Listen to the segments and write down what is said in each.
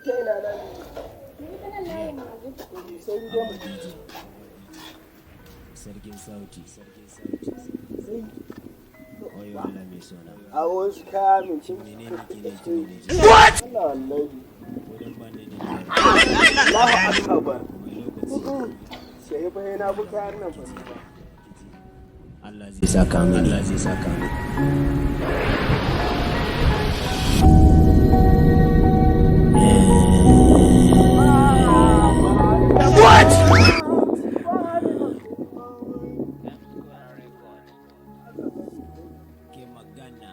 Ta ina na ne? Ni ta nan layin mu. Sai dai mu Sarkin sauti, sarkin sauti. Sai Oyo Allah mai sona. a wasu kaya mai cin. Menene kine kine ne? Allah wallahi. Wadan ba ne da biyar. Allahu akbar. Kuma lokaci. Sai fa yana bu kayan nan fa. Allah zai saka mu, Allah zai saka mu. Ke magana.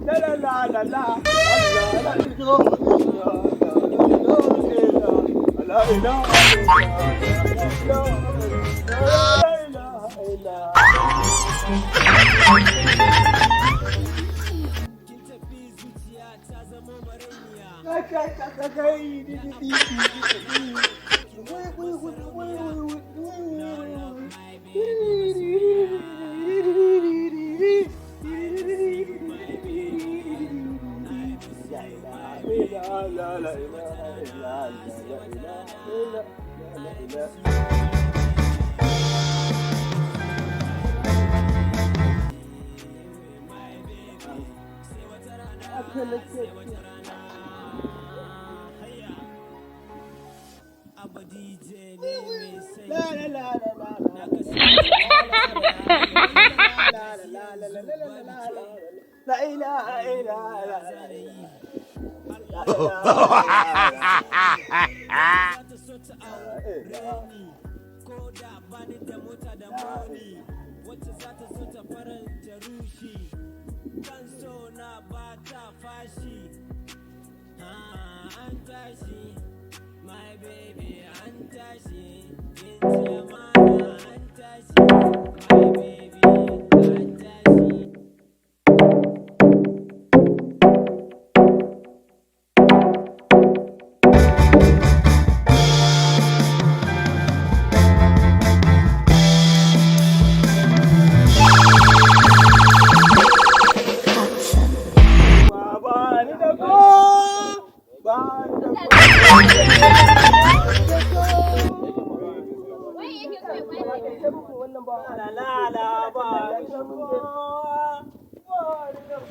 La la la la la. La la la. Kin tafi zuciya ta zama marainiya. Kai kai kai kai di di di di. Wai wai wai wai wai wai. Abba DJ ne mai La sanyi. la la la la. La ilaha illa Za ta so ta aure ni. Ko da bani da mota da moni. Wacce za ta so ta faranta rushi. Kan so na ba ta fashi. Ah, an tashi. My baby, an tashi. Kin ci amana, an tashi. My baby, an tashi. Ba ni da ko ba ni da ko. Wai yake so ya kwace. Wannan ba la la la ba ni da ko ba ni da ko.